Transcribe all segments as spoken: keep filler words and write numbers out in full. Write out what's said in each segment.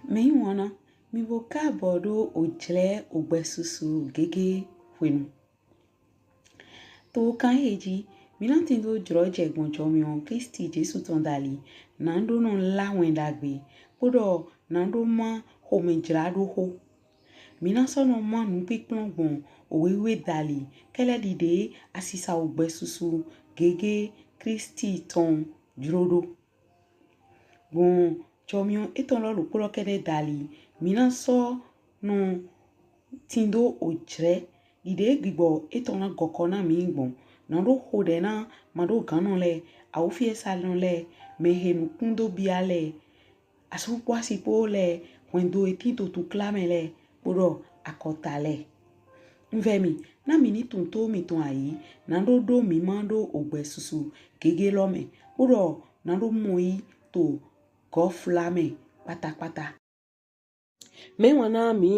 Mɛyiwanna, mì bo kaabɔ ɖo ojlɛ ogbɛsusu gege hwenu. To kan ehe ji, mí na tindo jlɔjɛ gbɔn jɔmiɔn Klisti Jesu tɔn dali, na ɖo nɔ la wɛn ɖagbe, kpoɖɔ na ɖo ma xomɛjlaɖoxo. Mí na sɔ nɔ ma nupinplɔn gbɔn owe wiwe dali, kɛlɛ ɖiɖe asisa ogbɛsusu gege Klisti tɔn jlo ɖo. Gbɔn jɔmiɔn etɔn lɔ ɖokpo lɔ kɛɖɛ dali, mí na sɔ nɔ tindo ojlɛ ɖiɖe gbigbɔ etɔn na gɔkɔ na mí gbɔn. Na ɖo xoɖɛ na maɖogannɔ lɛ, awufiɛsanɔ lɛ, mɛhe nukun do bia lɛ, asu kpo asi kpo lɛ, hwɛndo he tin to tukla mɛ lɛ, kpoɖɔ akɔta lɛ. Un vɛ mì, na mì ni tunwun to mìtɔn ayi, na ɖo ɖo mí ma ɖo ogbɛsusu gege lɔ mɛ, kpoɖɔ na ɖo mɔ yi to gɔfla mɛ kpatakpata. Mɛyiwanna, mí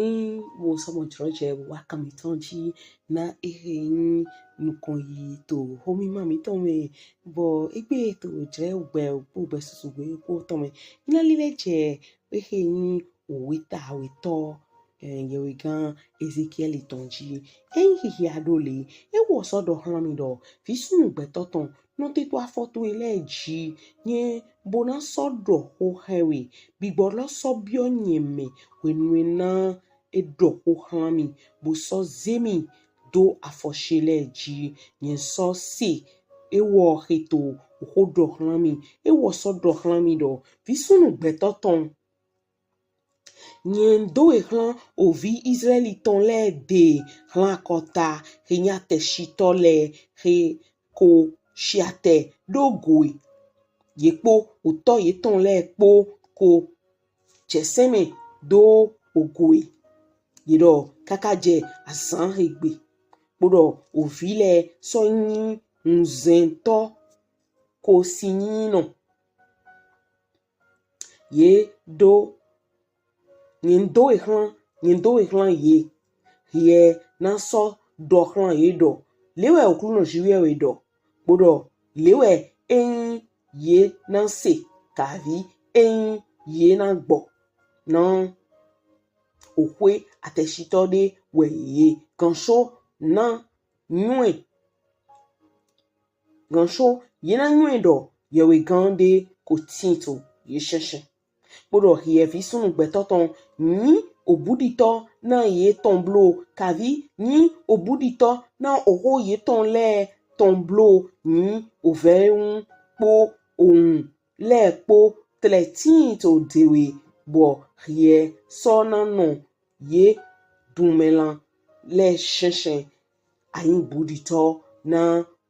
bo sɔ mɔ jlɔjɛ wa kan mítɔn ji na ehe nyi nukɔnyiyi to xomima mítɔn mɛ, bɔ egbe to ojlɛ ogbɛ, ogbɛsusu gege kpo tɔn mɛ. Mí na lilɛ jɛ ehe nyi owe ta wetɔ, eh, yɛwhegan Ezekiɛli tɔn ji. Eyin xixia ɖo le, ewɔ sɔ ɖɔ xlan mi ɖɔ, visunnu gbɛtɔ tɔn, nɔte to afɔ towe lɛ ji, nyɛ bo na sɔ ɖɔ xo hɛn we. Gbigbɔ lɔ sɔ biɔ nyɛ mɛ hwenu e na e ɖɔ xo xlan mi, bo sɔ ze mi do afɔ she lɛ ji. Nyɛ sɔ se ewɔ he to oxo ɖɔ xlan mi. Ewɔ sɔ ɖɔ xlan mi ɖɔ, visunnu gbɛtɔ tɔn, nyɛ un do we xlan ovi Izlaɛli tɔn lɛ de, xlan akɔta he nyi atɛshitɔ lɛ, he ko shiatɛ ɖo go e. Ye kpo otɔ yetɔn lɛ kpo ko jɛ sɛnmɛ do ogo e. Ye ɖɔ kaka jɛ azan he gbe, kpoɖɔ ovi lɛ sɔ nyi wunzɛntɔ ko sin nyinyi nɔ. Ye ɖo, nyɛ un do we xlan, nyɛ un do we xlan ye. Hiɛ na sɔ ɖɔ xlan ye ɖɔ, le wɛ Oklunɔ Jiwheyɛwhe ɖɔ, kpoɖɔ le wɛ eyin ye na se, kavi eyin ye na gbɔ na oxwe atɛshitɔ ɖe wɛ ye. Ganso na nywɛ, ganso ye na nywɛ ɖɔ yɛwhegan ɖe ko tin to ye shɛnshɛn. Kpoɖɔ hiɛ visunnu gbɛtɔ tɔn, nyi obuɖitɔ na ye tɔn blo, kavi nyi obuɖitɔ na oxo yetɔn lɛ tɔn blo, nyi ovɛun kpo owun lɛ kpo tlɛ tin to dewe, bɔ hiɛ sɔ na nɔ ye dunmɛlan lɛ shɛnshɛn, a nyi buɖitɔ na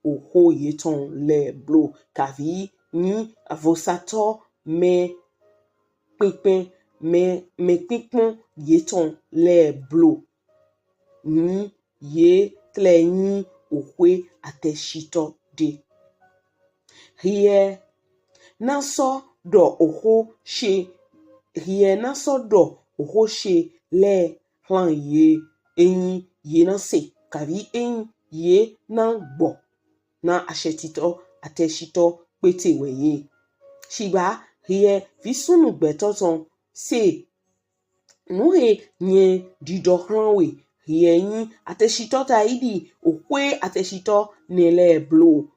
oxo yetɔn lɛ blo, kavi nyi avɔsatɔ mɛ kpinkpɛn, mɛ, mɛ kpinkpɔn yetɔn lɛ blo, nyi ye tlɛ nyi oxwe atɛshitɔ ɖe. Hiɛ na sɔ ɖɔ oxo she, hiɛ na sɔ ɖɔ oxo she lɛ xlan ye, eyin ye na se, kavi eyin ye na gbɔ na ashɛtitɔ atɛshitɔ kpete wɛ ye. Shigba hiɛ visunnu gbɛtɔ tɔn, se nu he nyɛ ɖiɖɔ xlan we, hiɛ nyi atɛshitɔ ta yi ɖi oxwe atɛshitɔ nɛ lɛ blo.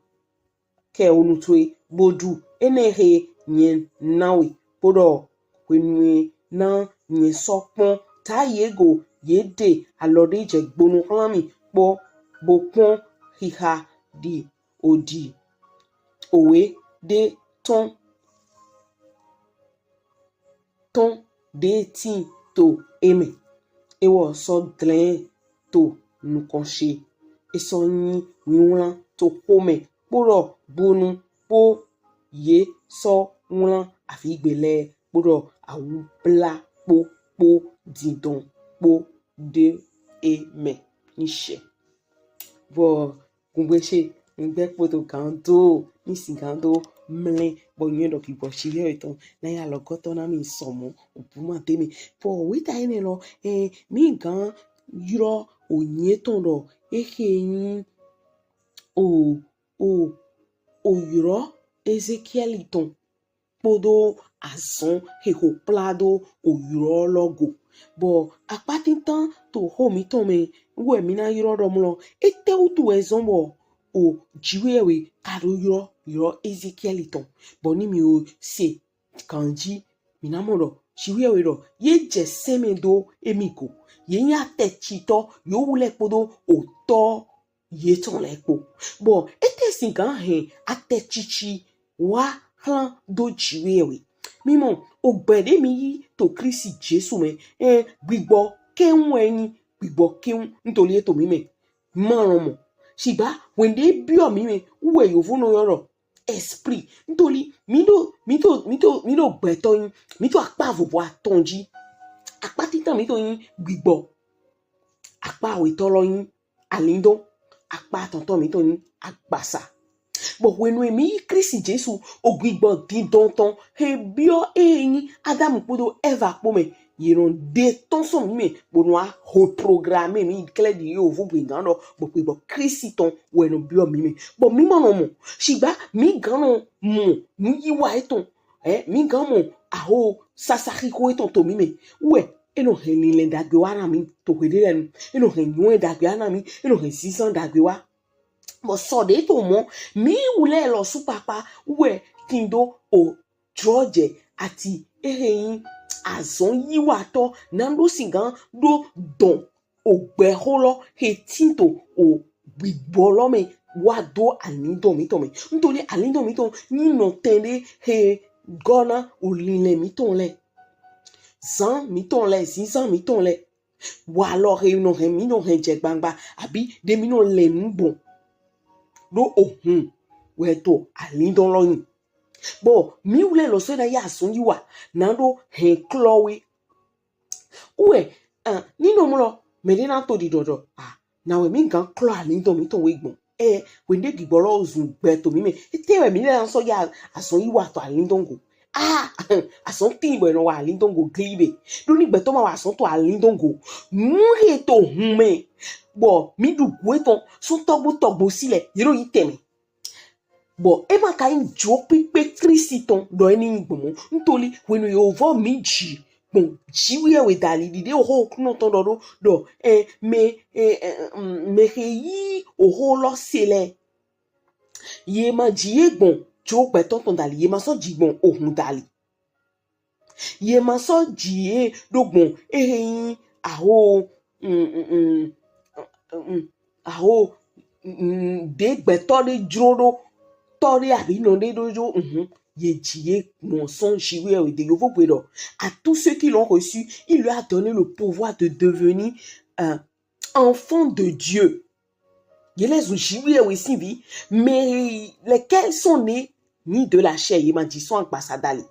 Kɛ onu towe bo ɖu enɛ he nyɛ na we, kpoɖɔ hwenu e na nyɛ sɔ kpɔn ta ye go, ye ɖe alɔ ɖe jɛ gbonu xlan mi kpo, bo kpɔn xixa ɖi odi owe ɖe tɔn tɔn ɖe tin to e mɛ. Ewɔ sɔ dlɛn to nukɔn she. E sɔ nyi winwlan to xomɛ, kpoɖɔ gbonu kpo ye sɔ wlan avigbe lɛ, kpoɖɔ awubla kpo kpo dindɔn kpo ɖe e mɛ ni shɛ. Bɔ gungbe she, n gbɛ kpoto gan do, ni si gan do mlɛ, bɔ nyɛ ɖɔ ki bɔ shi yɛ tɔn na ya lɔgɔtɔ na mi sɔmɔ, obu ma te mi. Bɔ weta enɛ lɔ, eh, mi gan ylɔ onyi etɔn ɖɔ ehe nyi o, o, oylɔ Ezekiɛli tɔn. kpodo azɔn he xo kpla do oyrɔ lɔ go. Bɔ akpatintan to xo mitɔn mɛ wɛ mi na yrɔ ɖɔ mlɔ. Etɛwutu wɛ zɔn bɔ o Jiwheyɛwhe ka ɖo yrɔ yrɔ Ezekiɛli tɔn? Bɔ ni mi o se ganji, mi na mɔ ɖɔ Jiwheyɛwhe ɖɔ ye jɛ sɛnmɛ do emi go. Ye nyi atɛcitɔ, yo wlɛ kpodo otɔ yetɔn lɛ kpo. Bɔ etɛ sin gan hɛn atɛcici wa xlan do Jiwheyɛwhe? Mi mɔ, ogbɛ ɖe mi yi to Klisti Jesu mɛ, ɛ, gbigbɔ kɛwun wɛ nyi, gbigbɔ kɛwun ntoli eto mi mɛ. Ma lɔn mɔ. Shigba wɛn ɖe biɔ mi mɛ wɛ yovo nɔ yrɔ ɖɔ esprit. Ntoli mi ɖo mi to mi to mi ɖo gbɛtɔ nyi, mi to akpa vovo atɔn ji. Akpatintan mitɔn nyi gbigbɔ. Akpa awetɔ lɔ nyi alindɔn. Akpa atɔntɔ mitɔn nyi agbasa. Bɔ hwenu e mi yi Klisti Jesu, o gbigbɔ dindɔn tɔn he biɔ e nyi Adamu kpodo Ɛva kpo mɛ, ye nɔ ɖe tɔn sɔn mi mɛ bo nɔ wa ho programme mi klɛ ɖi yovo gbe gan ɖɔ bɔ gbigbɔ Klisti tɔn wɛ nɔ biɔ mi mɛ. Bɔ mi ma nɔ mɔ. Shigba mi gan nɔ mɔ nuyiwa etɔn. Ɛ, mi gan mɔ aho sasa xixo etɔn to mi mɛ. Wɛ e nɔ hɛn linlɛn dagbe wa na mi to hweɖelɛnu. E nɔ hɛn nyɔnɛn dagbe wa na mi. E nɔ hɛn zinzan dagbe wa. Bɔ sɔ ɖe to mɔ, mi wlɛ lɔsu kpakpa wɛ tindo o jlɔjɛ ati ehe nyi azɔn yiwatɔ na ɖo sin gan ɖo dɔn ogbɛxo lɔ he tin to o gbigbɔ lɔ mɛ wa do alindɔn mitɔn mɛ. Ntoli alindɔn mitɔn nyi nɔtɛn ɖe he gɔ na o linlɛn mitɔn lɛ, zan mitɔn lɛ, zinzan mitɔn lɛ. Walɔ he nɔ hɛn mi nɔ hɛn jɛ gbangba abi ɖe mi nɔ lɛn nu gbɔn. Ɖo ohun wɛ to alindɔn lɔ nyi. Bɔ mi wlɛ lɔsu na yi azɔn yiwa na ɖo hɛn klɔ we. Wɛ, ah, ni nɔ mlɔ, mɛ ɖe na to ɖiɖɔ ɖɔ, ah, na wɛ mi gan klɔ alindɔn mitɔn we gbɔn. Ɛ, hwenu ɖe gbigbɔ lɔ zun gbɛ to mi mɛ. Etɛ wɛ mi lɛ na sɔ ya azɔn yiwa to alindɔn go? Ah, azɔn tin bɔ e nɔ wa alindɔn go glibe. Ɖo ni gbɛtɔ ma wa azɔn to alindɔn go, nu he to hun mɛ bɔ mi ɖu gu etɔn sɔn tɔgbo tɔgbo si lɛ, ye ɖo yi tɛnmɛ. Bɔ e ma ka nyi jlo kpikpe Klisti tɔn ɖɔ e ni nyi gbɔn mɔ. Ntoli hwenu yovo mi ji gbɔn Jiwheyɛwhe dali ɖiɖe oxo Oklunɔ tɔn ɖɔ ɖo ɖɔ, ɛ, mɛ, ɛ, ɛ, mm, mɛ he yi oxo lɔ se lɛ, ye ma ji ye gbɔn jlo gbɛtɔ tɔn dali, ye ma sɔ ji gbɔn ohun dali. Ye ma sɔ ji ye ɖo gbɔn ehe nyi aho, mm, mm, mm, mm, aho, mm, ɖe gbɛtɔ ɖe jlo ɖo tɔ ɖe abi nɔ ɖe ɖo jo, mhm. Ye ji ye gbɔn sɔn Jiwheyɛwhe de. Yovo gbe ɖɔ, à tous ceux qui l'ont reçu, il leur a donné le pouvoir de devenir, euh, enfants de Dieu. Ye lɛ zun Jiwheyɛwhe sin vi. Mais lesquels sont nés ni de la chair, ye ma ji sɔn agbasa dali.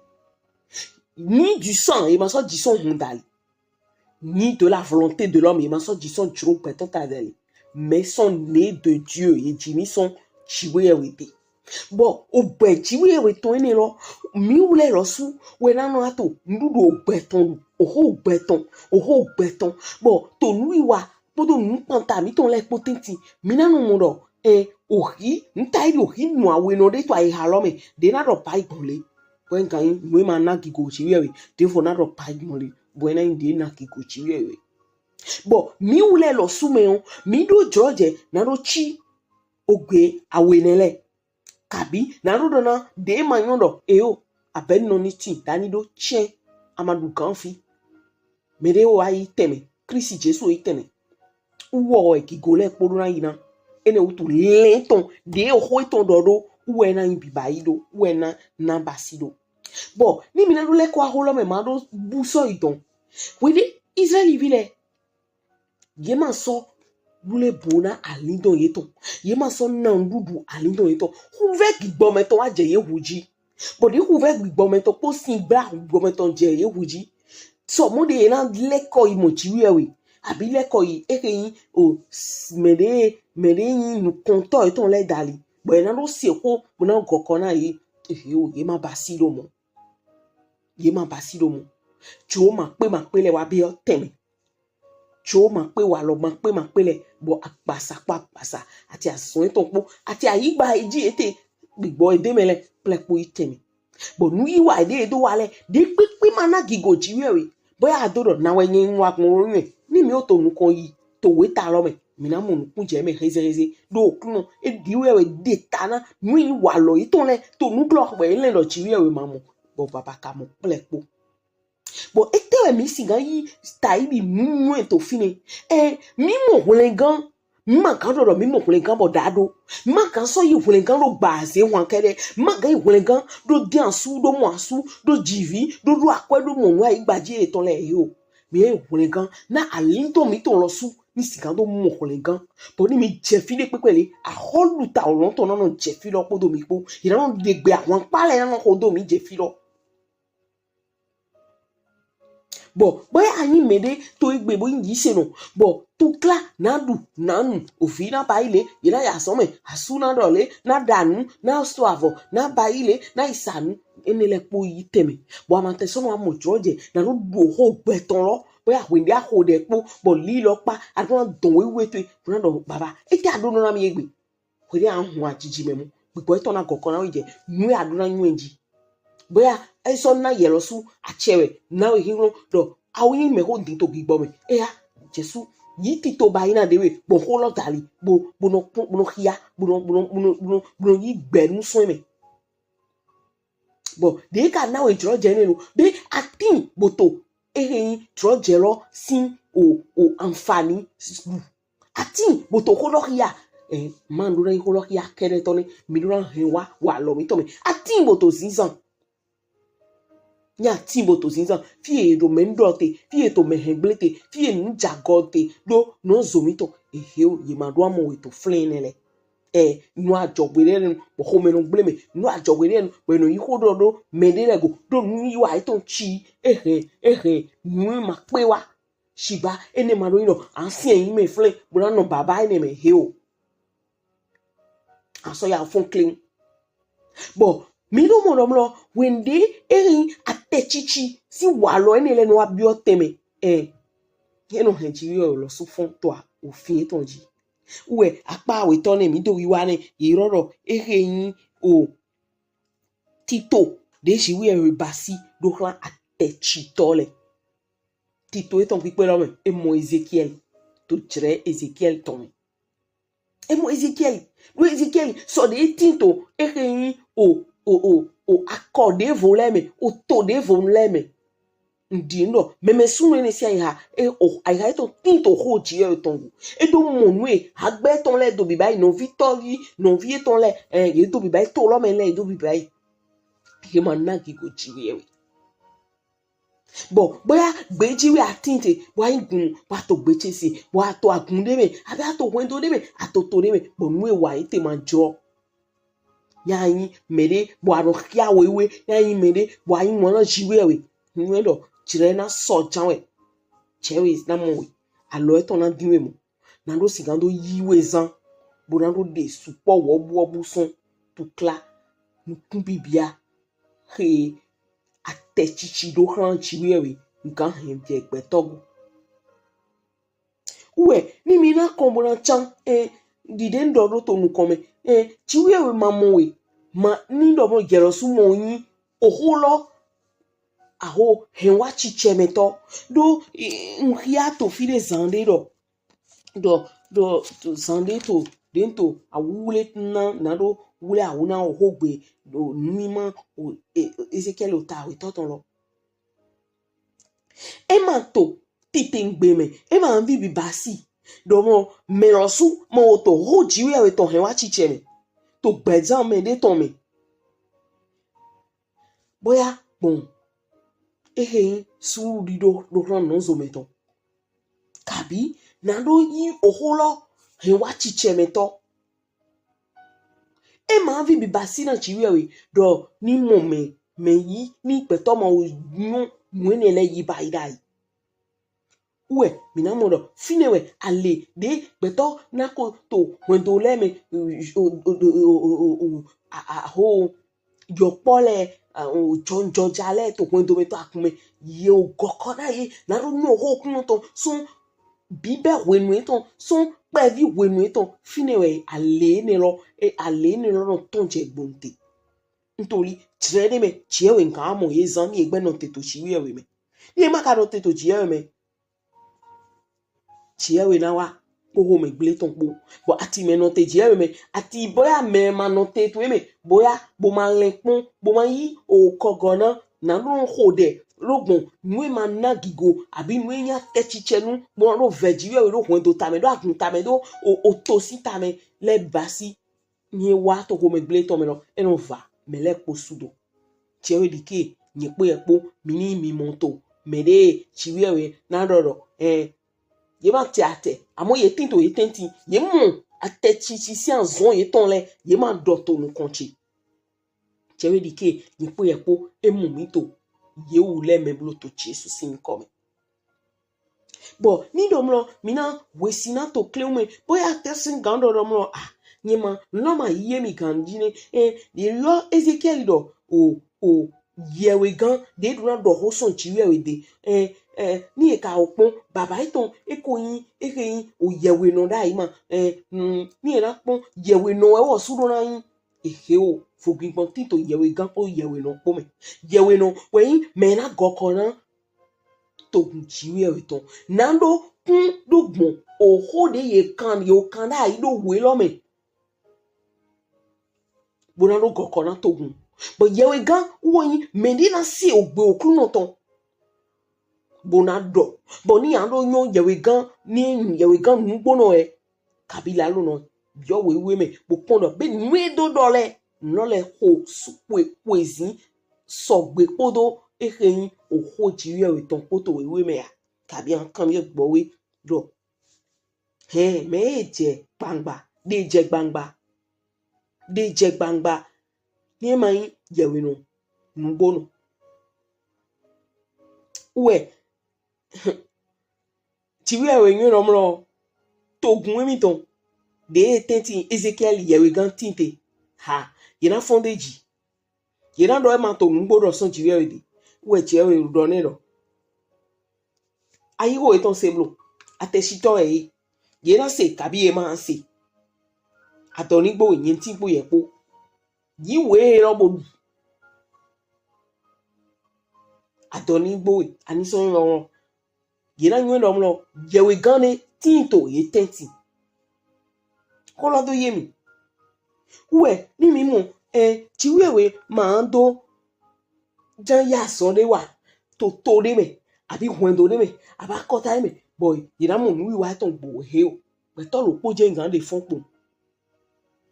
Ni du sang, ye ma sɔ ji sɔn hun dali. Ni de la volonté de l'homme, ye ma sɔ ji sɔn jlo gbɛtɔ ta dali. Mais sont nés de Dieu, ye ji mi sɔn Jiwheyɛwhe de. Bɔ ogbɛ Jiwheyɛwhe tɔn enɛ lɔ, mi wlɛ lɔsu wɛ na nɔ ato nuɖuɖu ogbɛ tɔn ɖu, oxo ogbɛ tɔn, oxo ogbɛ tɔn. Bɔ to nuyiwa kpodo nukpanta mitɔn lɛ kpo tɛntin, mi na nɔ mɔ ɖɔ, ɛ, oxi, nta yi oxi nu awe nɔ ɖe to ayiha lɔ mɛ, ɖe na ɖɔ pa gbɔn le. Bɔ e gan nyi nu e ma na gigo Jiwheyɛwhe, ɖevo na ɖɔ pa gbɔn le, bɔ e na nyi ɖe na gigo Jiwheyɛwhe. Bɔ mi wlɛ lɔsu mɛ o, mi ɖo jlɔjɛ na ɖo ci ogbe awe nɛ lɛ. Kabi na ɖo ɖɔ na ɖe ma nyɔ ɖɔ eyo, abɛ nɔ ni tin dani ɖo cɛ, a ma ɖu gan fi. Mɛ ɖe wa yi tɛnmɛ, Klisti Jesu yi tɛnmɛ. Wɔ wɛ gigo lɛ kpo ɖo na yi na. Enɛ wutu lɛn tɔn ɖe oxo etɔn ɖɔ ɖo wɛ na yi biba yi ɖo, wɛ na na basi ɖo. Bɔ ni mi na ɖo lɛkɔ axo lɔ mɛ ma ɖo bu sɔ yi dɔn. Hweɖe Izraɛlivi lɛ, ye ma sɔ wle bo na alindɔn yetɔn. Ye ma sɔ na nuɖuɖu alindɔn yetɔn. Xuvɛ gbigbɔmɛtɔn wa jɛ ye hu ji. Bɔ ɖi xuvɛ gbigbɔmɛtɔn kpo sin gbla gbigbɔmɛtɔn jɛ ye hu ji, sɔ mɔ ɖe ye na lɛkɔ yi mɔ Jiwheyɛwhe, abi lɛkɔ yi ehe nyi o, mɛ ɖe, mɛ ɖe nyi nukɔntɔ yetɔn lɛ dali, bɔ ye na ɖo se xo bo na gɔkɔ na ye. Ehe o, ye ma basi ɖo mɔ. Ye ma basi ɖo mɔ. Jlo ma kpe ma kpe lɛ wa biɔ tɛnmɛ. Jlo ma kpe, walɔ ma kpe ma kpe lɛ, bɔ agbasa kpo agbasa, ati azɔn etɔn kpo, ati ayigba eji ete gbigbɔ ede mɛ lɛ kple kpo yi tɛnmɛ. Bɔ nu yi wa ɖe do wa lɛ ɖe kpekpe ma na gigo ji wɛ we. Bɔ ya do ɖɔ na wɛ nye nu wa gbɔn wo nyɛ ni mi o to nukɔn yi to we ta lɔ mɛ, mi na mɔ nukun jɛ mɛ heze heze ɖo kunɔ e ɖi wɛ wɛ ɖe ta na nu yi wa lɔ yi tɔn lɛ to nu glɔ xɔ bɔ e lɛ ɖɔ ji wɛ wɛ ma mɔ. Bɔ baba ka mɔ kple kpo. Bɔ ete wɛ mi si gan yi ta yi bi nu nyuɛ to fine. Ɛ mi mɔ hwlɛngan. Mi ma gan ɖɔ ɖɔ mi mɔ hwlɛngan bɔ ɖa ɖo. Mi ma gan sɔ yi hwlɛngan ɖo gba ze hwan kɛɖɛ. Mi ma gan yi hwlɛngan ɖo din asu ɖo mɔ asu ɖo jivi ɖo ɖo akwɛ ɖo mɔ nu ayi gbaji etɔn lɛ yi o. Mi yi hwlɛngan na ali tɔn mi tɔn lɔ su ni si gan ɖo mɔ hwlɛngan. Bɔ ni mi jɛ fi ɖe kpekpe le ahɔlu ta olɔn tɔn nɔ jɛ fi lɔ kpodo mi kpo. Yi nɔ ɖe gbe ahwan kpa lɛ nɔ xɔ do mi jɛ fi lɔ. Bɔ bɔ anyi mɛ ɖe to egbe bo yi se nɔ bɔ tukla na ɖu na nu ovi na ba yi le ye na ya sɔmɛ asu na ɖɔ le na ɖa nu na sɔ avɔ na ba yi le na yi sa nu ene lɛ kpo yi tɛmɛ bɔ amatɛ sɔnɔ amɔ jɔ jɛ na ɖo ɖo xɔ gbɛtɔn lɔ bɔ ya hwe ɖe axo ɖe kpo bɔ li lɔ kpa aɖo na dɔn wewe to na ɖɔ baba ete aɖo nɔ na mi egbe. Hweɖe a hun ajiji mɛ mu. Gbigbɔ etɔn na gɔkɔ na wo jɛ. Nu ya ɖo na nyuɛ ji. Boya esɔ na yɛ lɔ su atsɛ wɛ na wo hin lɔ ɖɔ awo yin mɛ xo din to gbigbɔ mɛ. Eya Jesu yi tito ba yi na ɖe we gbɔn xo lɔ dali bo bo nɔ kpɔn bo nɔ xia bo nɔ bo nɔ bo nɔ bo nɔ bo nɔ yi gbɛ nu sɔn mɛ. Bɔ ɖe ka na we jlɔ jɛ ne lo be atin bo to ehe yin jlɔ jɛ lɔ sin o o anfani lu. Atin bo to xo lɔ xia. Eh, ma ɖo na yi xo lɔ xia kɛɖɛ tɔ ne mi ɖo na hɛn wa wa lɔ mi tɔ mɛ. Atin bo to zinzan. Nya atin bo to zinzan. Fi ye ɖo mɛ ŋɖɔ te, fi ye to mɛ hɛn gble te, fi ye nu jagɔ te ɖo nɔ zo mi tɔ. Ehe o, ye ma ɖo amɔ we to flɛn ne lɛ. Eh, nu ajɔgbe ɖe nu, bɔ xomɛ nɔ gble mɛ. Nu ajɔgbe ɖe nu, bɔ nɔ yi xo ɖɔ ɖo mɛ ɖe lɛ go ɖo nu yi wa etɔn ci ehe ehe nu ma kpe wa. Shigba ene ma ɖo yin ɖɔ ancien yi mɛ flɛn bo na nɔ baba ene mɛ he o. Asɔ ya fɔn kleŋ. Bɔ mi ɖo mɔ ɖɔ mlɔ wende eyin atɛtsitsi si wa lɔ ene lɛ nɔ wa biɔ tɛmɛ. Ɛ enɔ hɛn ji yɔ lɔ su fɔn to a ofin etɔn ji. Wɛ akpa awetɔ ne mi do wiwa ne yi ɖɔ ɖɔ ehe yin o tito ɖe ji wɛ basi ɖo xlan atɛtsitɔ lɛ. Tito etɔn kpikpe lɔ mɛ, e mɔ Ezekiel to jrɛ Ezekiel tɔn mɛ. E mɔ Ezekiel, ɖo Ezekiel sɔ ɖe tin to ehe yin o o o o akɔ ɖevo lɛ mɛ, o to ɖevo lɛ mɛ. Ŋdi ŋɖɔ mɛmɛ sunnu ene si ayiha e o ayiha etɔn tin to xo ji etɔn go. E ɖo mɔ nu e hagbɛ etɔn lɛ do biba yi nɔvi tɔvi nɔvi etɔn lɛ ɛ ye do biba yi to lɔ mɛ lɛ ye do biba yi. Ye ma na gigo ji wɛ we. Bɔ boya gbeji wɛ atin te bɔ ayi gun bɔ ato gbetse si bɔ ato agun ɖe mɛ abi ato hwɛndo ɖe mɛ ato to ɖe mɛ bɔ nu e wa yi te ma jɔ. Nya yin mɛ ɖe bɔ anɔ xia wewe nya yin mɛ ɖe bɔ ayi ŋɔ na ji wɛ we. Nu e ɖɔ jrɛ na sɔ jan wɛ. Jɛ we na mɔ we alɔ etɔn na din we mɔ. Na ɖo sigan do yi we zan bo na ɖo ɖe sukpɔ wɔbuwɔbu sɔn tukla nukun bibia he atɛtsitsi ɖo xlan ji wɛ we gan hɛn jɛ gbɛtɔ go. Wɛ ni mi na kɔn bo na can ɛ ɖiɖe ŋɖɔ ɖo to nukɔn mɛ ɛ ji wɛ we ma mɔ we ma ni ɖɔ mɔ jɛ lɔ su mɔ yin oxo lɔ aho hɛn wa cicɛ mɛ tɔ ɖo ŋxia to fi ɖe zan ɖe ɖɔ ɖɔ ɖɔ zan ɖe to ɖe to awuwle na na ɖo wle awu na oxo gbe ɖo numi ma o Ezekiel o ta awetɔ tɔn lɔ. E ma to titengbe mɛ e ma vi bi basi ɖɔ mɔ mɛ lɔ su mɔ o to ho ji wɛ awetɔ hɛn wa cicɛ mɛ to gbɛzan mɛ ɖe tɔn mɛ. Boya gbɔn ehe yin suɖiɖo ɖo xlan nɔzo mɛ tɔn kabi na ɖo yi oxo lɔ hɛn wa cicɛ mɛ tɔ. E ma vi bi basi na ji wɛ we ɖɔ ni mɔ mɛ mɛ yi ni gbɛtɔ ma wo nyɔ nu ene lɛ yi ba yi ɖa yi. Wɛ mi na mɔ ɖɔ fine wɛ ale ɖe gbɛtɔ na ko to hwɛndo lɛ mɛ o o o o o o a a ho yɔkpɔ lɛ jɔnjɔnja lɛ to hwɛndo mɛ to akun mɛ ye o gɔkɔ na ye na ɖo nyɔ ho kunɔ tɔn sɔn bibɛ hwenu etɔn sɔn kpɛvi hwenu etɔn fine wɛ ale ene lɔ e ale ene lɔ nɔ tɔn jɛ gbɔnte. Ntoli jrɛ ɖe mɛ, Jiwheyɛwhe gan mɔ ye zan ni ye gbɛ nɔte to Jiwheyɛwhe mɛ. Ni ye ma ka nɔte to Jiwheyɛwhe mɛ, Jiwheyɛwhe na wa kpo xomɛgble tɔn kpo. Bɔ ati mɛ nɔte Jiwheyɛwhe mɛ, ati boya mɛ ma nɔte to ye mɛ, boya bo ma lɛn kpɔn, bo ma yi okɔgɔ na, na ɖo xo ɖɛ ɖo gbɔn nu e ma na gigo abi nu e nya tɛcicɛnu, bo na ɖo vɛ Jiwheyɛwhe ɖo hwɛndo tamɛ, ɖo agun tamɛ, ɖo o, otosi tamɛ lɛ basi. Ni ye wa to xomɛgble tɔn mɛ lɔ, e nɔ va mɛ lɛ kpo sudo. Jiwheyɛwhe ɖike, nyɛ kpo yɛ kpo, mi ni mi mɔ to mɛ ɖe Jiwheyɛwhe na ɖɔ ɖɔ, ɛ, ye ma te atɛ, amɔ ye tin to ye tɛntin, ye mɔ atɛ cici sin azɔn yetɔn lɛ, ye ma ɖɔ to nukɔn ce. Jiwheyɛwhe ɖike, nyɛ kpo yɛ kpo, e mɔ mi to ye wu lɛ mɛ blo to Jesu sin nyikɔ mɛ. Bɔ ni ɖɔ mlɔ, mi na hwesi na to kleun mɛ, boya tɛsin gan ɖɔ ɖɔ mlɔ, ah, nyɛ ma, nɔ ma yi ye mi gan ji nɛ, eh, ye yɔ Ezekiɛli ɖɔ, o, o, yɛwhegan ɖe ɖo na ɖɔ xo sɔn Jiwheyɛwhe ɖe, eh, eh, ni ye ka o kpɔn, baba etɔn, e ko yin, e xe yin, o yɛwhenɔ ɖayi ma, eh, mm, ni ye na kpɔn, yɛwhenɔ wɛ wɔ su ɖo na yin, ehe o, vogbingbɔn tin to yɛwhegan kpo yɛwhenɔ kpo mɛ. Yɛwhenɔ wɛ yin mɛ na gɔkɔ na togun Jiwheyɛwhe tɔn. Na ɖo kun ɖo gbɔn oxo ɖe ye kan, ye o kan ɖayi ɖo we lɔ mɛ. Bo na ɖo gɔkɔ na togun. Bɔ yɛwhegan wɔ yin mɛ ɖe na se ogbe Oklunɔ tɔn. Bo na ɖɔ. Bɔ ni a ɖo nyɔ yɛwhegan, ni yɛwhegan nugbonɔ wɛ. Kabi la lo nɔ biɔ wewe mɛ, bo kpɔn ɖɔ be nu e do ɖɔ lɛ, nɔ lɛ xo su xwe xwe zin sɔgbe kpodo exe yin oxo Jiwheyɛwhe tɔn kpo to wewe mɛ a? Kabi an kanbiɔ gbɔ we ɖɔ, hɛn, mɛ e jɛ gbangba, ɖe jɛ gbangba, ɖe jɛ gbangba, ni e ma yin yɛwhenɔ nugbonɔ wɛ. Jiwheyɛwhe nyɔ nɔ mlɔ togun emitɔn ɖe e tɛntin Ezekiɛli yɛwhegan tin te. Ha, ye na fɔn ɖe ji. Ye na ɖɔ e ma to nugbo ɖɔ sɔn Jiwheyɛwhe ɖe. Wɛ Jiwheyɛwhe ɖɔ nɛ ɖɔ, ayi xo etɔn se blo. Atɛsitɔ wɛ ye. Ye na se kabi ye ma se. Adɔ ni gbo we, nyɛn tin kpo yɛ kpo. Yi we lɔ bo ɖu. Adɔ ni gbo we, ani sɔn lɔ. Ye na nyɔ ɖɔ mlɔ, yɛwhegan ɖe tin to ye tɛntin. Xo lɔ do ye mi. Wɛ, ni mi mɔ, ɛ, Jiwheyɛwhe ma do jan ya azɔn ɖe wa to to ɖe mɛ, abi hwɛndo ɖe mɛ, abi akɔta ɖe mɛ, bɔ ye na mɔ nuwiwa etɔn gbo he o. Gbɛtɔ ɖokpo jɛn gan ɖe fɔn kpo.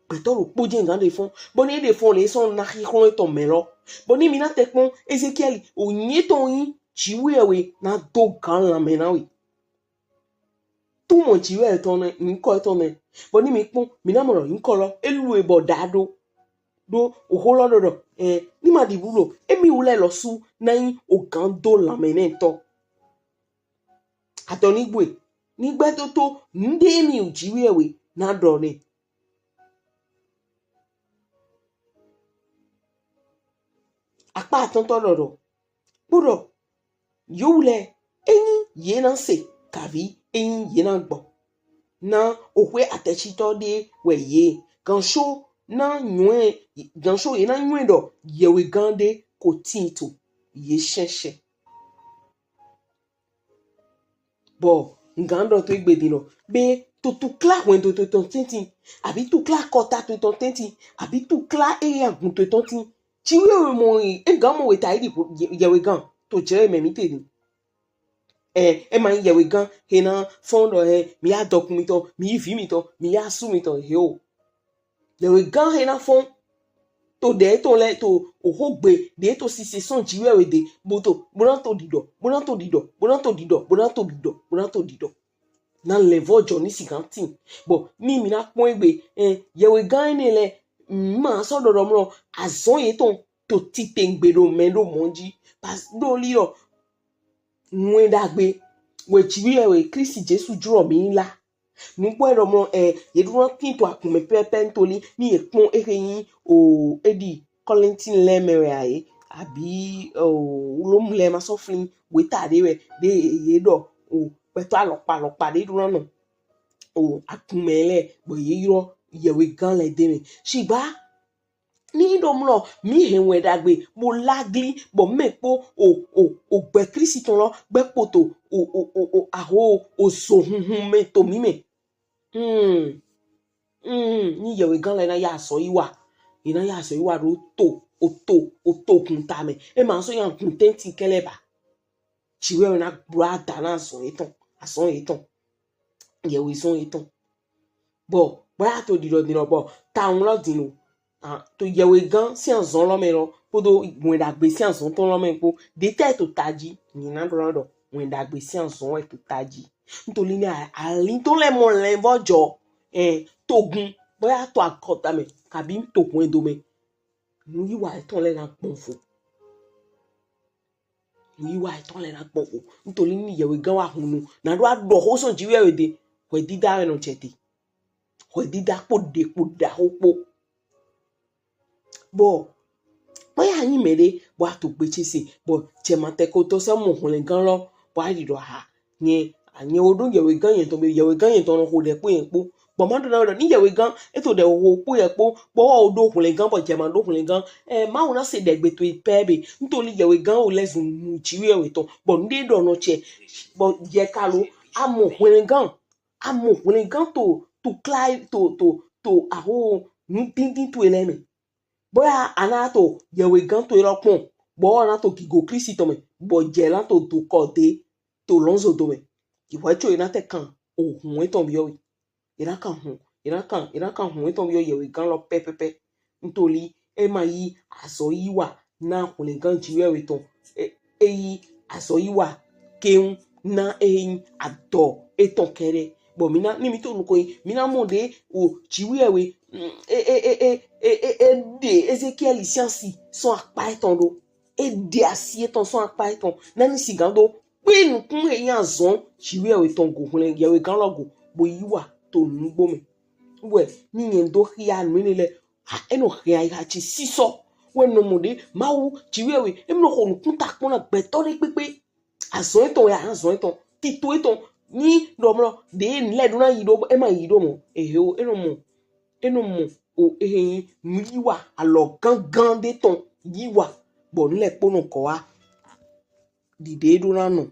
Gbɛtɔ ɖokpo jɛn gan ɖe fɔn. Bɔ ni e ɖe fɔn lɛ, e sɔ na xixlɔn etɔn mɛ lɔ. Bɔ ni mi na tɛ kpɔn Ezekiɛli, o nyɛ tɔn yin Jiwheyɛwhe na do gan lanmɛ na we. Tu mɔ Jiwheyɛwhe tɔn nɛ, nyikɔ etɔn nɛ. Bɔ ni mi kpɔn, mi na mɔ ɖɔ nyikɔ lɔ, e lu e bɔ ɖa ɖo. Ɖo oxo lɔ ɖɔ ɖɔ, ɛ, ni ma ɖi bu ɖo, emi wu lɛ lɔsu na yin ogan do lanmɛ nɛ tɔ. Adɔ ni gbo we, ni gbɛ toto, nuɖe mi wu Jiwheyɛwhe na ɖɔ nɛ. Akpa atɔntɔ ɖɔ ɖɔ, kpo ɖɔ, yewu lɛ, eyin ye na se, kavi, eyin ye na gbɔ. Na oxwe atɛsitɔ ɖe wɛ ye. Ganso na nyɔɛ, ganso ye na nyɔɛ ɖɔ yɛwhegan ɖe ko tin to ye shɛnshɛn. Bɔ n gan ɖɔ to egbe din lɔ, be to tukla hwɛndo to tɔn tɛntin, abi tukla akɔta to tɔn tɛntin, abi tukla ehe agun to tɔn tin. Jiwheyɛwhe mɔ e gan mɔ weta yi ɖi yɛwhegan to jlɛ mɛ mi te din. Ɛ, e ma yin yɛwhegan he na fɔn ɖɔ, ɛ, mi ya dɔkun mitɔn, mi yi vi mitɔn, mi ya su mitɔn he o. Yɛwhegan he na fɔn to ɖe etɔn lɛ, to oxogbe ɖe to sise sɔn Jiwheyɛwhe ɖe, bo to, bo na to ɖiɖɔ, bo na to ɖiɖɔ, bo na to ɖiɖɔ, bo na to ɖiɖɔ, bo na to ɖiɖɔ. Na lɛnvɔjɔ ni sigan tin. Bɔ ni mi na kpɔn egbe, ɛ, yɛwhegan enɛ lɛ, ma sɔ ɖɔ ɖɔ mlɔ, azɔn yetɔn to titengbe ɖo mɛ ɖo mɔ ji. Pas ɖo li ɖɔ, nu e ɖagbe wɛ Jiwheyɛwhe Klisti Jesu jlo mi la. Nugbo e ɖɔ mlɔ, ɛ, ye ɖo na tin to agun mɛ pɛpɛ ntoli ni ye kpɔn ehe yin o, e ɖi Kɔlinti lɛ mɛ wɛ a ye, abi o, Lom lɛ ma sɔ flin, weta ɖe wɛ ɖe ye ɖɔ o, gbɛtɔ alɔkpa alɔkpa ɖe ɖo na nɔ o agun mɛ lɛ, bɔ ye ylɔ yɛwhegan lɛ ɖe mɛ. Shigba Ni ɖo mlɔ mi hɛn wɛn ɖagbe bo lagli bɔ mɛ kpo o o o gbɛ Kristi tɔn lɔ gbɛ kpoto o o o o aho o zo hunhun mɛ to mi mɛ. Hmm. Hmm. Ni yɛwhegan lɛ na ya azɔn yi wa. Yi na ya azɔn yi wa ɖo to o to o to gun ta mɛ. E ma sɔ ya gun tɛnti kɛlɛ ba. Jiwheyɛwhe na gbla da na azɔn yetɔn, azɔn yetɔn, yɛwhezɔn yetɔn. Bɔ bɔ ya to ɖiɖɔ din lɔ bɔ ta ŋlɔ din lo. To yɛwhegan sin azɔn lɔ mɛ lɔ kpodo wɛn ɖagbe sin azɔn tɔn lɔ mɛ kpo ɖe tɛ to taji. Nyi na ɖɔ na ɖɔ wɛn ɖagbe sin azɔn wɛ to taji. Ntoli ni alin to lɛ mɔ lɛ vɔ jɔ ɛ togun bɔ ya to akɔta mɛ kabi to hwɛndo mɛ. Nuyiwa etɔn lɛ na gbɔn fo. Nuyiwa etɔn lɛ na gbɔn fo. Ntoli ni yɛwhegan wa hunu na ɖo aɖɔ ho sɔn Jiwheyɛwhe de. Hwɛdida wɛ nɔ jɛ te. Hwɛdida kpo ɖe kpo ɖaho kpo. Bɔ kpɔ ya nyi mɛ ɖe bɔ ato gbe ce se bɔ jɛmatɛkotɔ sɔ mɔ hwlɛngan lɔ bɔ ayi ɖɔ ha nyɛ anyɛ wo ɖo yɛwhegan yɛtɔn be yɛwhegan yɛtɔn nɔ ho ɖɛ kpo yɛn kpo. Bɔ ma ɖo na ɖɔ ni yɛwhegan eto ɖɛ ho kpo yɛ kpo bɔ wo ɖo hwlɛngan bɔ jɛma ɖo hwlɛngan ɛ Mawu na se ɖɛ gbe to yi pɛ be ntoli yɛwhegan wo lɛ zun nu Jiwheyɛwhe tɔn bɔ nu ɖe ɖɔ nɔ cɛ bɔ yɛ ka lo amɔ hwlɛngan amɔ hwlɛngan to to kla to to to aho nu dindin to lɛ mɛ. Bɔ ya ana to yɛwhegan to lɔ kpɔn bɔ na to gigo Kristi tɔn mɛ bɔ jɛ na to do kɔ de to lɔnzo do mɛ. Ihwɛ co yi na tɛ kan ohun etɔn biɔ yi. Yi na kan hun, yi na kan, yi na kan hun etɔn biɔ yɛwhegan lɔ pɛpɛpɛ. Ntoli e ma yi azɔ yi wa na hwlɛngan Jiwheyɛwhe tɔn. E e yi azɔ yi wa keŋ na e yi adɔ etɔn kɛɖɛ. Bɔ mi na ni mi to nukɔn yi mi na mɔ ɖe o Jiwheyɛwhe e e e e e e e ɖe Ezekiɛli siansi sɔn akpa etɔn ɖo. E ɖe asi etɔn sɔn akpa etɔn na ni sigan do kpe nukun e nya zɔn Jiwheyɛwhe tɔn go hwlɛn yɛwhegan lɔ go bo yi wa to nugbo mɛ. Wɛ ni nyɛ do xia nu ene lɛ ha enɔ xia yi ha ci sisɔ wɛ nɔ mɔ ɖe Mawu Jiwheyɛwhe e nɔ xɔ nukun ta kpɔn na gbɛtɔ ɖe kpekpe. Azɔn etɔn ya azɔn etɔn tito etɔn ni ɖɔ mlɔ ɖe lɛ ɖo na yi ɖo e ma yi ɖo mɔ ehe o enɔ mɔ enɔ mɔ o ehe yi nu yi wa alɔ gangan ɖe tɔn yi wa bɔ nu lɛ kpo nɔ kɔ wa ɖiɖe ɖo na nɔ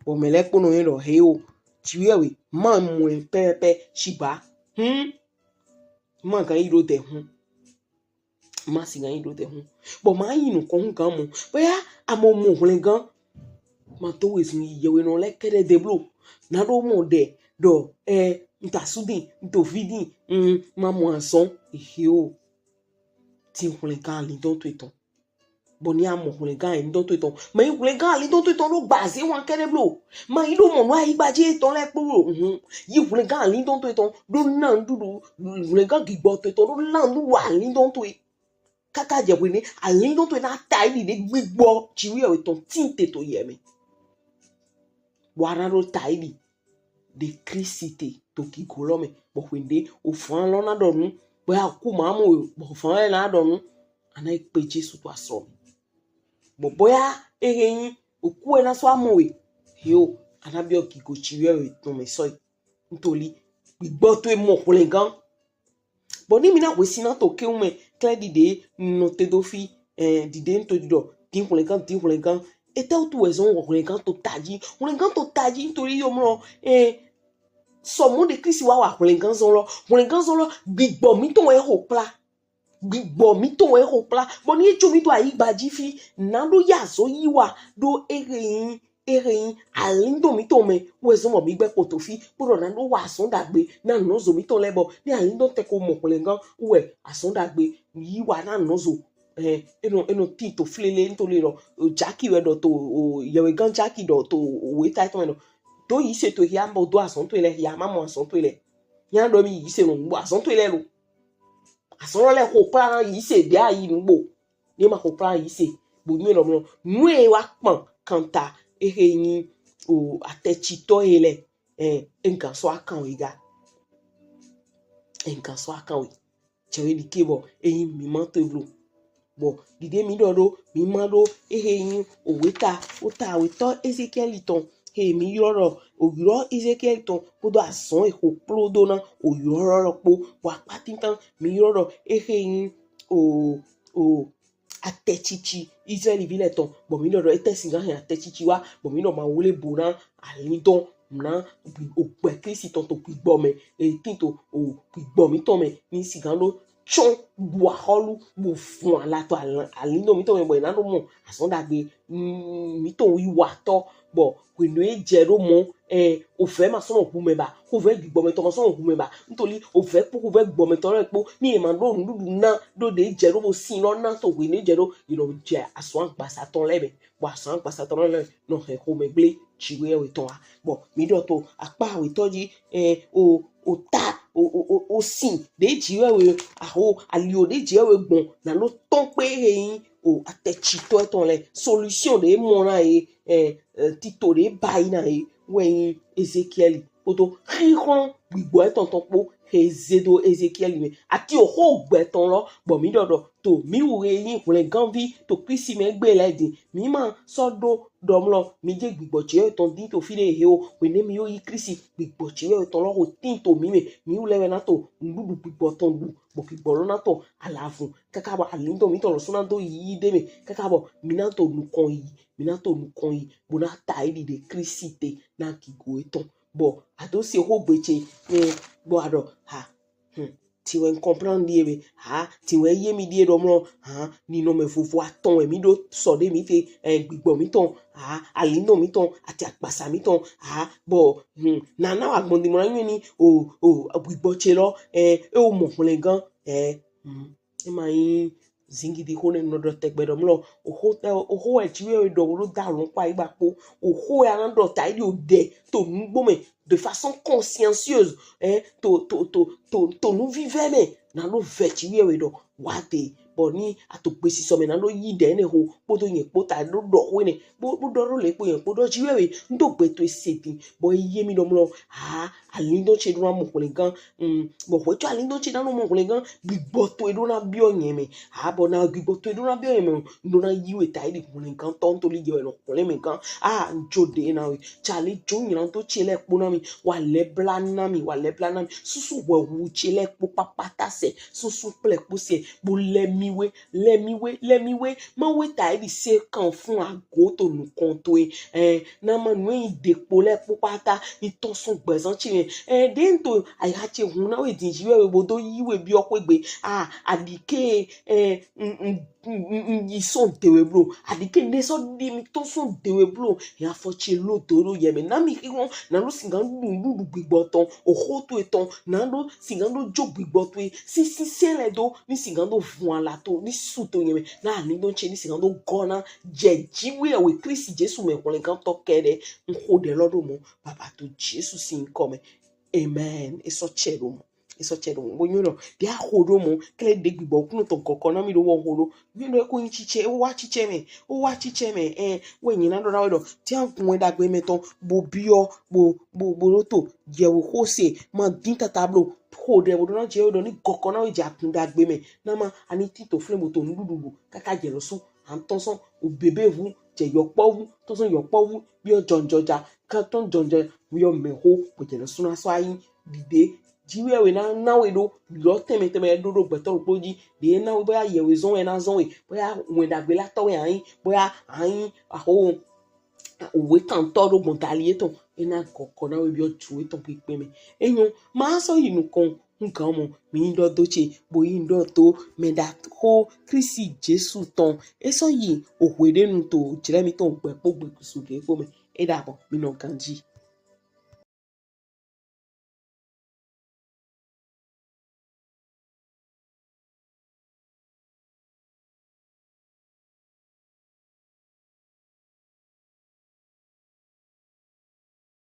bɔ mɛ lɛ kpo nɔ yɛ ɖɔ he o Jiwheyɛwhe ma mɔ ɛ pɛpɛpɛ shigba hun ma gan yi ɖo dɛ hun. Ma si gan yi ɖo te hun. Bɔ ma yi nukɔn hun gan mɔ. Bɔ ya amɔ mɔ hwlɛngan. Ma to wezun yi yɛwhenɔ lɛ kɛɖɛ de blo. Na ɖo mɔ ɖɛ ɖɔ ɛ nta sudin nto vidin mm ma mɔ azɔn ehe o. Ti hwlɛngan alindɔn to etɔn. Bɔ ni amɔ hwlɛngan alindɔn to etɔn. Ma yi hwlɛngan alindɔn to etɔn ɖo gbaze wan kɛɖɛ blo. Ma yi ɖo mɔ nu ayigba ji etɔn lɛ kpo blo. Hun. Yi hwlɛngan alindɔn to etɔn ɖo na nuɖuɖu hwlɛngan gigbɔ to etɔn ɖo na nuɖuɖu alindɔn to e. Kaka jɛ hwenu alindɔn to na ta yi ɖi ɖe gbigbɔ Jiwheyɛwhe tɔn tin te to yɛ mɛ. Bɔ a na ɖo ta yi ɖi ɖe Kristi te to gigo lɔ mɛ bɔ hwenu ɖe o fan lɔ na ɖɔ nu bɔ ya ku ma mo bɔ fan lɛ na ɖɔ nu a na yi kpe Jesu to asrɔ mɛ. Bɔ bɔ ya ehe nyi o ku ɛ na sɔ amɔ we he o a na biɔ gigo Jiwheyɛwhe tɔn mɛ sɔ yi. Ntoli gbigbɔ to e mɔ hwlɛngan. Bɔ ni mi na hwesi na to kewu mɛ klɛ ɖiɖe nɔ te do fi eh ɖiɖe nto ɖiɖɔ din hwlɛngan din hwlɛngan. Etɛ wutu wɛ zɔn wɔ hwlɛngan to taji hwlɛngan to taji ntoli yɔ mlɔ eh sɔmɔ ɖe Kristi wa wa hwlɛngan zɔn lɔ hwlɛngan zɔn lɔ gbigbɔ mi tɔn wɛ ho kpla. Gbigbɔ mi tɔn wɛ ho kpla bɔ ni ejo mi to ayigba ji fi na ɖo ya zɔ yi wa ɖo ehe yin ehe yin alindɔn mi tɔn mɛ wɛ zɔn bɔ mi gbɛ kpoto fi kpoɖɔ na ɖo wa azɔn ɖagbe na nɔzo mi tɔn lɛ bɔ ni alindɔn tɛ ko mɔ hwlɛngan wɛ azɔn ɖagbe yi wa na nɔzo eh enɔ enɔ tin to flele ntoli lɔ o jaki wɛ ɖɔ to o yɛwhegan jaki ɖɔ to o weta etɔn mɛ ɖɔ do yi se to hia bɔ do azɔn to lɛ hia ma mɔ azɔn to lɛ hia ɖɔ mi yi se nɔ bɔ azɔn to lɛ lo. Azɔn lɛ ho kpla na yi se ɖe ayi nugbo. Ne ma ho kpla yi se bo nyuie lɔ mlɔ nu e wa kpan kanta ehe nyi o atɛtsitɔ e lɛ eh enkan sɔ akan we ga. Enkan sɔ akan we. Cɛ we ɖike bɔ eyin mi ma to blo. Bɔ ɖiɖe mi ɖɔ ɖo mi ma ɖo ehe nyi o weta o ta wetɔ Ezekiɛli tɔn he mi ylɔ ɖɔ o ylɔ Ezekiɛli tɔn kpodo azɔn e ho kplo do na o ylɔ lɔ kpo bɔ akpa tintan mi ylɔ ɖɔ ehe nyi o o atɛtsitsi Israɛli vi lɛ tɔn, bɔ mi ɖɔ ɖɔ etɛ sigan hɛn atɛtsitsi wa, bɔ mi ɖɔ ma wle bo na alindɔn na ogbɛ Klisti tɔn to gbigbɔ mɛ, e tin to o gbigbɔ mitɔn mɛ, ni sigan ɖo tsɔn bu axɔlu bu fun ala to alindɔn mitɔn mɛ bɔ e na ɖo mɔ azɔn ɖagbe mitɔn wiwatɔ. Bɔ hwenu e jɛ ɖo mɔ ɛ ovɛ ma sɔnɔ hu mɛ ba, ovɛ gbigbɔmɛtɔ ma sɔnɔ hu mɛ ba, ntoli ovɛ kpo ovɛ gbɔmɛtɔ lɛ kpo, ni e ma ɖo nuɖuɖu na ɖo ɖe jɛ ɖo bo sin lɔ na to hwenu e jɛ ɖo yi nɔ jɛ azɔn agbasa tɔn lɛ mɛ, bɔ azɔn agbasa tɔn lɛ nɔ hɛn xomɛgble Jiwheyɛwhe tɔn wa. Bɔ mi ɖɔ to akpa awetɔ ji ɛ o o ta o o o o sin ɖe Jiwheyɛwhe aho ali o ɖe Jiwheyɛwhe gbɔn na nɔ tɔn kpe he yin o atɛtsitɔ etɔn lɛ, solution ɖe mɔ na ye ɛ tito ɖe ba yi na ye wɛ yin Ezekiɛli kpodo xixlɔn gbigbɔ etɔn tɔn kpo he ze do Ezekiɛli mɛ. Ati oxo gbɛ tɔn lɔ bɔ mi ɖɔ ɖɔ to mi wu he yin hwlɛnganvi to Klisti mɛ gbe lɛ din, mi ma sɔ ɖo ɖɔ mlɔ mi je gbigbɔ Jiwheyɛwhe tɔn din to fi ɖe he o. Hwenu mi yo yi Klisti, gbigbɔ Jiwheyɛwhe tɔn lɔ ho tin to mi mɛ, mi wu lɛ wɛ na to nuɖuɖu gbigbɔ tɔn ɖu, bɔ gbigbɔ lɔ na to alavun kaka bɔ alindɔn mitɔn lɔsu na do yi ɖe mɛ kaka bɔ mi na to nukɔn yi, mi na to nukɔn yi bo na ta yi ɖiɖe Klisti te na gigo etɔn. Bɔ a do se xogbe ce bɔ a ɖɔ ha tiwɛ n comprendre ɖie be ha tiwɛ ye mi ɖie ɖɔ mlɔ ha ninɔmɛ vovo atɔn wɛ mi ɖo sɔ ɖe mi te ɛ gbigbɔ mitɔn ha alindɔn mitɔn ati agbasa mitɔn ha bɔ hmm, nana wa gbɔn di mɔ na nyuie ni o o gbigbɔ ce lɔ ɛ e wo mɔ hwlɛngan ɛ hmm. E ma yin zingidi xo nɛ nɔ ɖɔ tɛgbɛ ɖɔ mlɔ oxo oxo wɛ Jiwheyɛwhe ɖɔ wo ɖo da lɔn kpa yi ba kpo oxo wɛ a na ɖɔ ta yi ɖi o ɖɛ to nugbo mɛ de façon consciencieuse ɛ to to to to to nuvivɛ mɛ na ɖo vɛ Jiwheyɛwhe ɖɔ wa de bɔ ni a to gbesisɔ mɛ na ɖo yi ɖɛ nɛ xo kpodo nyɛ kpo ta ɖo ɖɔ xo nɛ kpo ɖo ɖɔ ɖo le kpo nyɛ kpo ɖɔ Jiwheyɛwhe n do gbe to ese din bɔ e ye mi ɖɔ mlɔ ha alindɔn ce ɖo na mɔ hwlɛngan bɔ hwɛ co alindɔn ce na nɔ mɔ hwlɛngan gbigbɔ towe ɖo na biɔ nyɛ mɛ ha bɔ na gbigbɔ towe ɖo na biɔ nyɛ mɛ n ɖo na yi we ta yi ɖi hwlɛngan tɔ n to li jɛ wɛ nɔ hwlɛn mɛ gan a n jo ɖe na we ca le jo nyina to ce lɛ kpo na mi wa lɛ bla na mi wa lɛ bla na mi susu hwɛhu ce lɛ kpo kpakpata sɛ susu kple kpo sɛ bo lɛ mi we lɛ mi we lɛ mi we ma we ta yi ɖi se kan fun ago to nukɔn towe ɛ na ma nu yi de kpo lɛ kpo kpata yi tɔn sɔn gbɛzan ci mɛ ɛ ɖe n to ayi ha ce hun na we din Jiwheyɛwhe bo do yi we biɔ xwegbe a aɖi ke ɛ n n n n yi sɔn dewe blo aɖi ke ne sɔ ɖi mi tɔn sɔn dewe blo ya fɔ ce lo do ɖo yɛ mɛ na mi xixlɔn na ɖo sigan ɖu nuɖuɖu gbigbɔ tɔn oxo towe tɔn na ɖo sigan ɖo jo gbigbɔ towe sisi se lɛ do ni sigan ɖo vun ala to ni su to yɛ mɛ na alindɔn ce ni sigan ɖo gɔ na jɛ Jiwheyɛwhe Klisti Jesu mɛ hwlɛngantɔ kɛɖɛ n xo ɖɛ lɔ ɖo mɔ baba to Jesu sin nyikɔ mɛ. Amen. E sɔ cɛ ɖo mɔ. E sɔ cɛ ɖo mɔ. Bo nyɔ ɖɔ ɖe a xo ɖo mɔ kle ɖe gbigbɔ kunu tɔn kɔkɔ na mi ɖo wɔ xo ɖo. Mi ɖɔ e ko nyi cicɛ, e wa cicɛ mɛ, e wa cicɛ mɛ. Ɛ, wɛ nyi na ɖɔ na wɛ ɖɔ tia kun wɛ ɖagbe mɛ tɔn bo biɔ bo bo bo ɖo to jɛ wo xo se ma din tata blo xo ɖɛ bo ɖo na jɛ wɛ ɖɔ ni kɔkɔ na wɛ jɛ akun ɖagbe mɛ na ma ani ti to flɛ bo to nuɖuɖu kaka jɛ lɔ su antɔn sɔn o bebe vu jɛ yɔkpɔvu tɔn sɔn yɔkpɔvu biɔ jɔnjɔja kan tɔn jɔnjɔ biɔ mɛxo bo jɛ lɔ su na sɔ ayi ɖiɖe Jiwheyɛwhe na na we ɖo lɔ tɛmɛ tɛmɛ ɖo ɖo gbɛtɔ ɖokpo ji ɖe na we boya yɛwhe zɔn wɛ na zɔn we boya wɛn ɖagbe la tɔ wɛ anyi boya anyi axo owe kantɔ ɖo gbɔn dali etɔn ena kɔkɔ na we biɔ ju etɔn kpekpe mɛ. Enyɔ ma sɔ yi nukɔn n gan mɔ mi yin ɖɔ do ce bo yin ɖɔ to mɛ ɖa xo Klisti Jesu tɔn e sɔ yi ohwe ɖe nu to jlɛ mi tɔn gbɛ kpo gbekusu ɖe kpo mɛ e ɖa bɔ mi nɔ ganji.